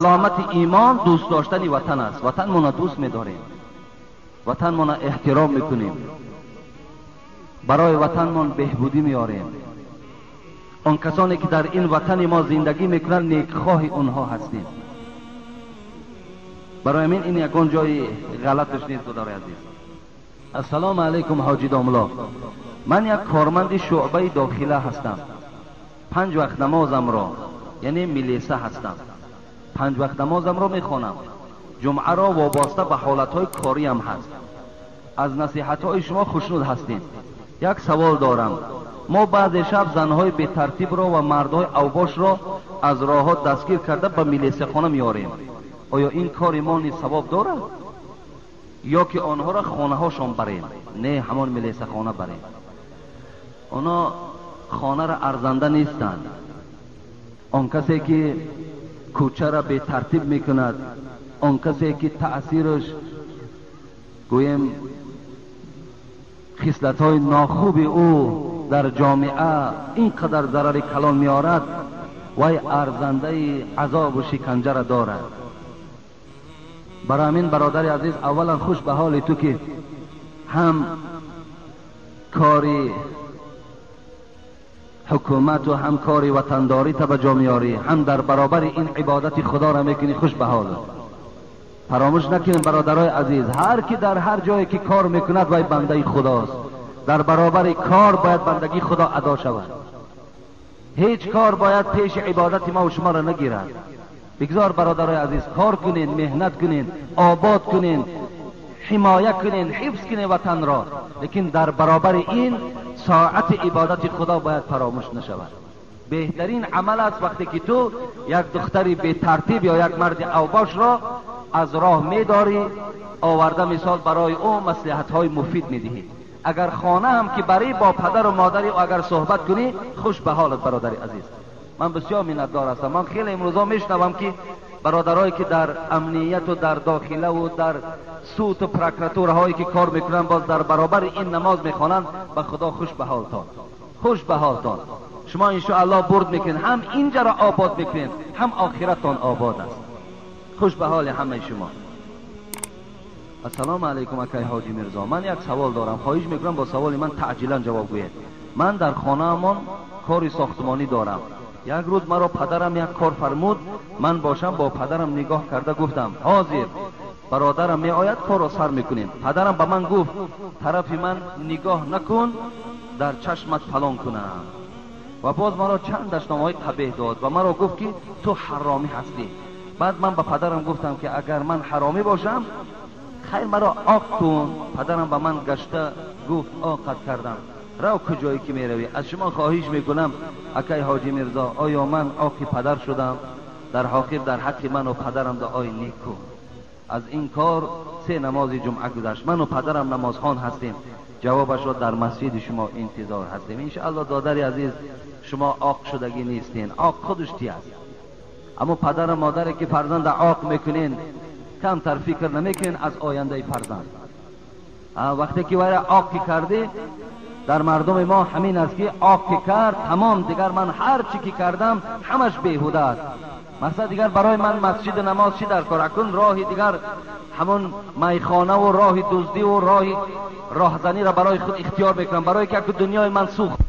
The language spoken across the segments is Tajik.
Саломати имон дӯст доштани ватан аст. Ватанмонро дӯст медорем, ватанмонро эҳтиром мекунем, барои ватанмон беҳбудӣ меорем. Он касоне ки дар ин ватани мо зиндагӣ мекунанд, некхоҳи онҳо ҳастем. Барои ҳамин ин ягон ҷои ғалаташ нест, додари азиз. Ассалому алайкум ҳоҷи домло. Ман як корманди шуъбаи дохила ҳастам. 5 вақт намозамро, яъне милиса ҳастам, 5 вақт намозамро мехонам. Ҷумъаро вобаста ба ҳолатҳои кориам ҳаст. Аз насиҳатҳои шумо хушнуд ҳастем. Як савол дорам. Мо баъзе шаб занҳои бетартибро ва мардҳои авбошро аз роҳҳо дастгир карда ба милисахона меорем. Оё ин кори мо низ савоб дорад? Ё ки онҳоро хонаҳошон барем? Не, ҳамон милисахона барем. Оно хонаро арзанда нестанд. Он касе ки кӯчаро бетартиб мекунад, он касе ки таъсираш гӯем хислатҳои нохуби ӯ дар ҷомеа ин қадар зарари калон меорад, вай арзандаи азобу шиканҷаро дорад. Барои ҳамин бародари азиз, аввалан хуш ба ҳоли ту ки ҳам кори ҳукумату ҳам кори ватандорита ба ҷо меорӣ, ҳам дар баробари ин ибодати худоро мекунӣ. Хуш ба ҳолат. Фаромӯш накунем бародарои азиз, ҳар ки дар ҳар ҷое ки кор мекунад, вай бандаи худост. Дар баробари кор бояд бандагии худо адо шавад. Ҳеҷ кор бояд пеши ибодати мо ва шуморо нагирад. Бигзор бародарои азиз кор кунен, меҳнат кунен, обод кунен, ҳимоя кунен, ҳифз кунен ватанро, лекин дар баробари ин соати ибодати худо бояд фаромӯш нашавад. Беҳтарин амал аст вақте ки ту як духтари бетартиб ё як марди авбошро аз роҳ медорӣ, оварда мисол барои ӯ маслиҳатҳои муфид медиҳӣ. Агар хона ҳам ки барӣ бо падару модари ӯ агар суҳбат кунӣ, хуш ба ҳолат бародари азиз. Ман бисёр миннатдор ҳастам. Ман хеле имрӯзо мешунавам ки бародарое ки дар амнияту дар дохилаву дар суду прокуратураҳое ки кор мекунанд, боз дар баробари ин намоз мехонанд. Ба худо хуш ба ҳолтон, хуш ба ҳолтон. Шумо иншоаллоҳ бурд мекунед, ҳам инҷаро обод мекунед, ҳам охираттон обод аст. Хуш ба ҳоли ҳамаи шумо. Ассалому алайкум акай ҳоҷи Мирзо. Ман як савол дорам, хоҳиш мекунам бо саволи ман таъҷилан ҷавоб гӯед. Ман дар хонаамон кори сохтмонӣ дорам. Як рӯз маро падарам як кор фармуд. Ман бошам бо падарам нигоҳ карда гуфтам: ҳозир бародарам меояд, корро сар мекунем. Падарам ба ман гуфт: тарафи ман нигоҳ накун, дар чашмат фалон кунам. Ва боз маро чанд дашномҳои қабеҳ дод ва маро гуфт ки ту ҳаромӣ ҳастӣ. Баъд ман ба падарам гуфтам ки агар ман ҳаромӣ бошам, хайр маро оқ кун. Падарам ба ман гашта гуфт: оқат кардам, рав куҷое ки меравӣ. Аз шумо хоҳиш мекунам акай ҳоҷи Мирзо, оё ман оқи падар шудам? Дар охир дар ҳаққи ману падарам дуои нек кун. Аз ин кор 3 намози ҷумъа гузашт. Ману падарам намозхон ҳастем. Ҷавобашро дар масҷиди шумо интизор ҳастем. Иншоаллоҳ додари азиз, шумо оқ шудагӣ нестен. Оқ худаш ти аст. Аммо падару модаре ки фарзанда оқ мекунен, камтар фикр намекунен аз ояндаи фарзанд. Вақте ки вайра оқ ки кардӣ, дар мардуми мо ҳамин аст ки оқ ки кард, тамом, дигар ман ҳар чӣ ки кардам ҳамаш беҳуда аст. Масалан дигар барои ман масҷиду намоз чӣ дар кор? Акун роҳи дигар ҳамон майхонаву роҳи дуздиву роҳи роҳзаниро барои худ ихтиёр мекунам, барои ки аку дунёи ман сӯхт.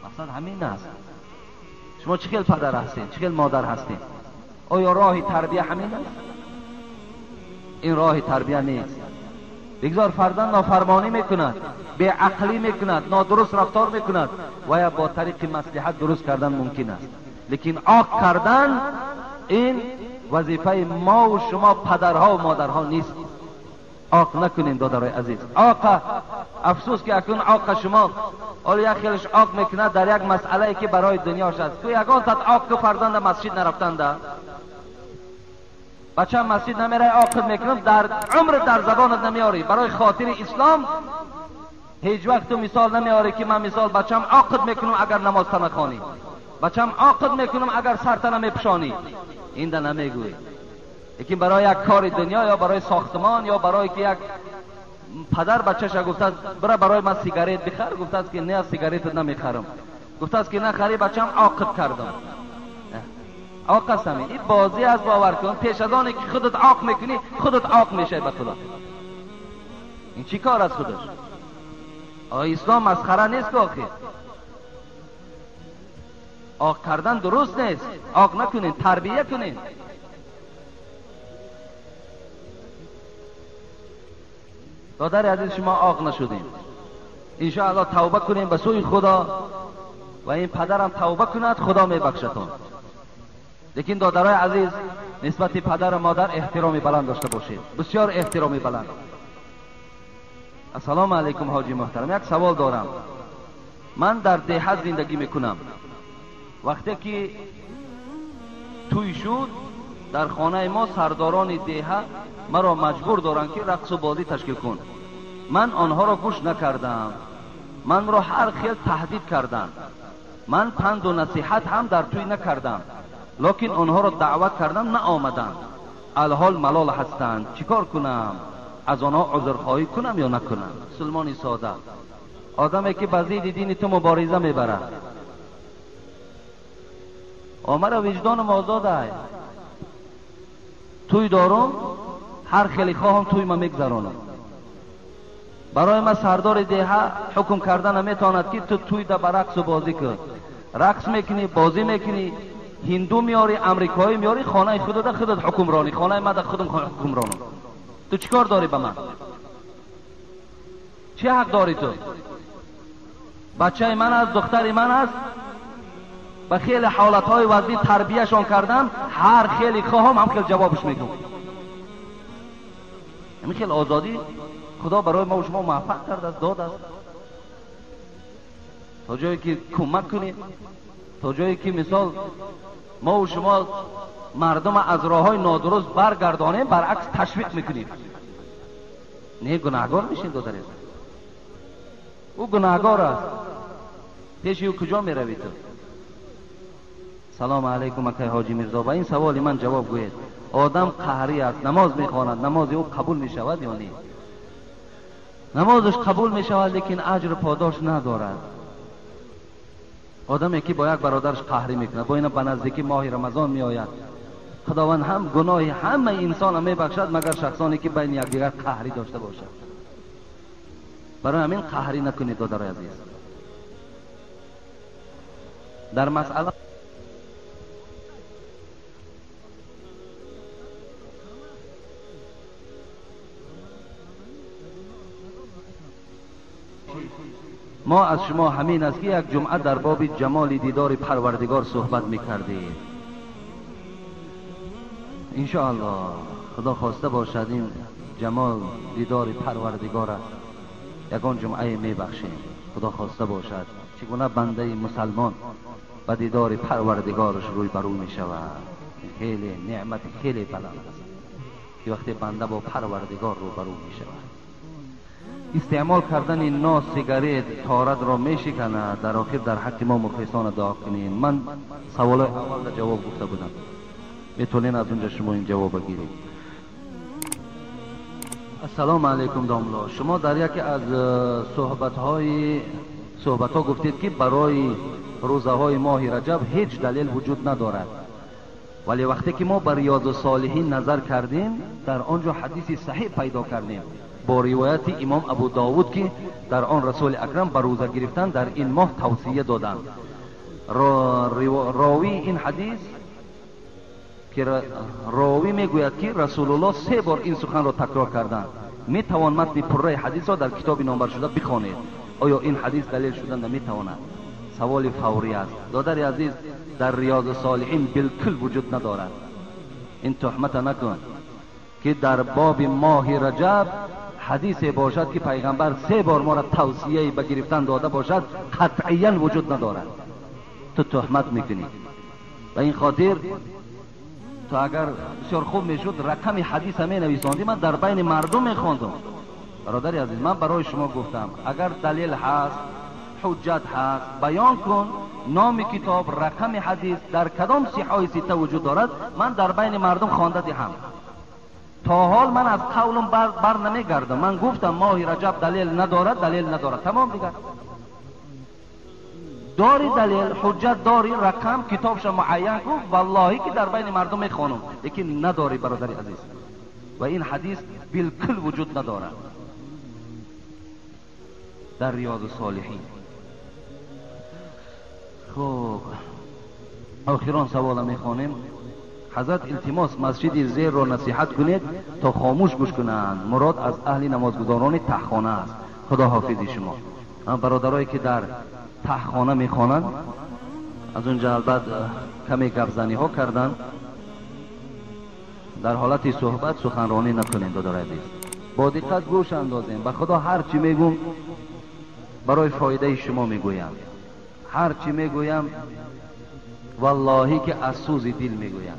Мақсад ҳамин аст. Шумо чӣ хел падар ҳастед, чӣ хел модар ҳастед? Оё роҳи тарбия ҳамин аст? Ин роҳи тарбия нест. Бигзор фарзанд нофармонӣ мекунад, беақлӣ мекунад, нодуруст рафтор мекунад, ва ё бо тариқи маслиҳат дуруст кардан мумкин аст. Лекин оқ кардан ин вазифаи мо ва шумо падарҳо ва модарҳо нест. Оқ накунем додарои азиз. Оқа афсӯс ки акнун оқа шумо ҳоло як хелаш оқ мекунад дар як масъалае ки барои дунёш аст. Ту ягон тат оқ ку фарзанда масҷид нарафтанда, бача масҷид намерай, оқат мекунам, дар умр дар забонат намеорӣ. Барои хотири ислом ҳеҷ вақт ту мисол намеорӣ ки ман мисол бачам оқат мекунам агар намозта нахонӣ, бачам оқат мекунам агар сарта намепӯшонӣ. Инда намегӯӣ. Лекин барои як кори дунё ё барои сохтмон ё барои ки як падар бачаша гуфтааст бира барои ман сигарет бихар, гуфтааст ки не, сигаретат намехарам. Гуфтааст ки нахари бачам оқит кардам. Оқ аст ҳамин. Ин бозӣ аст, бовар кун. Пеш аз оне ки худат оқ мекунӣ, худат оқ мешавӣ ба Худо. Ин чӣ кор аст худаш? Ислом масхара нест ки охир. Оқ кардан дуруст нест. Оқ накунед, тарбия кунед. Додари азиз, шумо оқ нашудем. Иншоаллоҳ тавба кунем ба сӯи Худо ва ин падарам тавба кунад, Худо мебахшатон. Лекин додарои азиз, нисбати падару модар эҳтироми баланд дошта бошед. Бисёр эҳтироми баланд. Ассалому алайкум ҳоҷи муҳтарам, як савол дорам. Ман дар деҳа зиндагӣ мекунам. Вақте ки тӯй шуд, дар хонаи мо сардорони деҳа маро маҷбур доранд ки рақсу бозӣ ташкил кун. Ман онҳоро гӯш накардам. Манро ҳар хел таҳдид карданд. Ман панду насиҳат ҳам дар тӯй накардам. Лекин онҳоро даъват кардам, наомаданд. Алҳол малол ҳастанд. Чӣ кор кунам? Аз онҳо узрхоҳӣ кунам ё накунам? Мусулмони сода, одаме ки ба зидди дини ту мубориза мебарад. Омара виҷдоном озод ай. Тӯй дорум, ҳар хеле хоҳам тӯй ма мегзаронам. Барои ма сардори деҳа ҳукм карда наметавонад ки ту тӯй да ба рақсу бозӣ кун. Рақс мекунӣ, бозӣ мекунӣ, ҳинду меорӣ, амрикоӣ меорӣ, хонаи худата худат ҳукмронӣ, хонаи ма да худам ҳукмронам. Ту чӣ кор дорӣ ба ман? Чӣ ҳақ дорӣ ту? Бачаи ман аст, духтари ман аст. Ба хеле ҳолатҳои вазъӣ тарбияшон кардам, ҳар хеле хоҳам ҳам хел ҷавобш мегӯм. Ҳамин хел озодӣ Худо барои мо шумо муваффақ кардааст, додааст. То ҷое ки кӯмак кунем, то ҷое ки мисол мо ва шумо мардум аз роҳҳои нодуруст баргардонем, баръакс ташвиқ мекунем. Не, гунаҳгор мешем, додари. Ӯ гунаҳгор аст. Пеши ӯ куҷо меравӣ ту? Салому алайкум акай ҳоҷи Мирзо, ба ин саволи ман ҷавоб гӯед. Одам қаҳрӣ аст, намоз мехонад, намози ӯ қабул мешавад ё не? Намозаш қабул мешавад, лекин аҷру подош надорад. Одаме ки бо як бародараш қаҳрӣ мекунад, бо ина ба наздикӣ моҳи Рамазон меояд. Худованд ҳам гуноҳи ҳамаи инсонро мебахшад, магар шахсоне ки байни якдигар қаҳрӣ дошта бошад. Барои ҳамин қаҳрӣ накунед, додарои азиз. Дар масъала мо аз шумо ҳамин аст ки як ҷумъа дар боби ҷамоли дидори Парвардигор суҳбат мекардем. Иншоаллоҳ Худо хоста бошад ин ҷамол дидори Парвардигор аст, ягон ҷумъае мебахшем. Худо хоста бошад чӣ гуна бандаи мусалмон ба дидори Парвардигораш рӯй ба рӯ мешавад. Хеле неъмати хеле баланд аст ки вақте банда бо Парвардигор рӯ ба рӯ мешавад. Истеъмол кардани нос, сигарет торатро мешиканад. Дар охир дар ҳаққи мо мухлисона дуо кунед. Ман саволои аввалда ҷавоб гуфта будам, метавонед аз унҷа шумо ин ҷавоба гиред. Ассалому алайкум домло, шумо дар яке аз суҳбатҳо гуфтед ки барои рӯзаҳои моҳи Раҷаб ҳеҷ далел вуҷуд надорад, вале вақте ки мо ба Риёзу Солиҳин назар кардем, дар он ҷо ҳадиси саҳиҳ пайдо кардем бо ривояти имом Абу Довуд ки дар он Расули Акрам ба рӯза гирифтан дар ин моҳ тавсия доданд. Ровии ин ҳадис ки ровӣ мегӯяд ки Расулуллоҳ се бор ин суханро такрор карданд. Метавон матни пурраи ҳадисро дар китоби номбаршуда бихонед. Оё ин ҳадис далел шуда наметавонад? Саволи фаврӣ аст. Додари азиз, дар Риёзу Солиҳин билкул вуҷуд надорад. Ин туҳмата накун ки дар боби моҳи Раҷаб ҳадисе бошад ки пайғамбар се бор моро тавсияи ба гирифтан дода бошад, қатъиян вуҷуд надорад. Ту туҳмат мекунӣ. Ба ин хотир ту агар бисёр хуб мешуд рақами ҳадиса менависондӣ, ман дар байни мардум мехондум. Бародари азиз, ман барои шумо гуфтам, агар далел ҳаст, ҳуҷҷат ҳаст, баён кун номи китоб, рақами ҳадис дар кадом сиҳои сита вуҷуд дорад, ман дар байни мардум хонда диҳам. То ҳол ман аз қавлам бар намегардам. Ман гуфтам моҳи Раҷаб далел надорад, далел надорад. Тамом дигар. Дори далел, ҳуҷҷат дори, рақам, китобша муайян кун, валлоҳи ки дар байни мардум мехонам, лекин надори, бародари азиз. Ва ин ҳадис билкул вуҷуд надорад дар Риёз Солиҳин. Хуб, охирон савола мехонем. Ҳазрат, илтимос, масҷиди зерро насиҳат кунед то хомӯш гӯш кунанд. Мурод аз аҳли намозгузорони таҳхона аст. Худо ҳофизи шумо. Бародарое ки дар таҳхона мехонанд, аз онҷа албат каме гапзаниҳо карданд. Дар ҳолати суҳбат суханронӣ накунем, додари азиз. Бо диққат гӯш андозем. Ба худо ҳар чӣ мегӯм барои фоидаи шумо мегӯям. Ҳар чӣ мегӯям валлоҳӣ ки аз сӯзи дил мегӯям.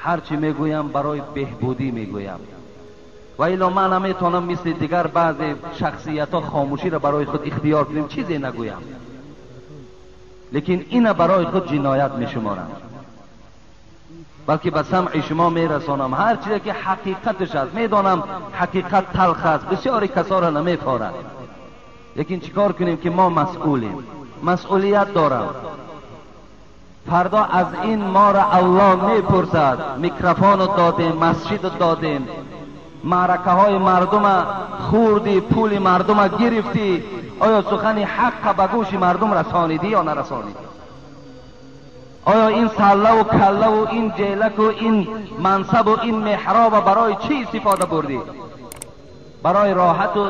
Ҳар чӣ мегӯям барои беҳбудӣ мегӯям. Ва ило ман наметавонам мисли дигар баъзе шахсиятҳо хомӯширо барои худ ихтиёр кунем, чизе нагӯям. Лекин ина барои худ ҷиноят мешуморам, балки ба самъи шумо мерасонам ҳар чизе ки ҳақиқаташ аст. Медонам ҳақиқат талх аст, бисёри касоро намефорад, лекин чӣ кор кунем ки мо масъулем, масъулият дорам. Фардо аз ин моро Аллоҳ мепурсад. Микрофону додем, масҷиду додем, маъракаҳои мардума хӯрдӣ, пули мардума гирифтӣ, оё сухани ҳаққа ба гӯши мардум расонидӣ ё нарасонидӣ? Оё ин саллаву каллаву ин ҷелаку ин мансабу ин меҳроба барои чӣ истифода бурдӣ? Барои роҳату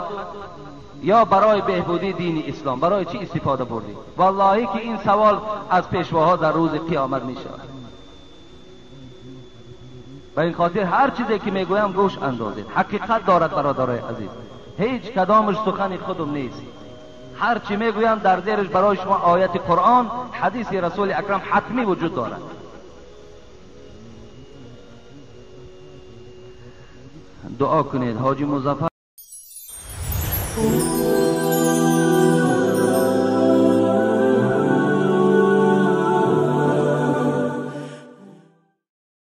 ё барои беҳбудии дини ислом? Барои чӣ истифода бурдӣ? Валлоҳӣ ки ин савол аз пешвоҳо дар рӯзи қиёмат мешавад. Ба ин хотир ҳар чизе ки мегӯям гӯш андозед. Ҳақиқат дорад, бародарои азиз. Ҳеҷ кадомаш сухани худум нест. Ҳар чӣ мегӯям дар зераш барои шумо ояти Қуръон, ҳадиси расули акрам ҳатмӣ вуҷуд дорад. Дуо кунед, Ҳоҷи Музаффар.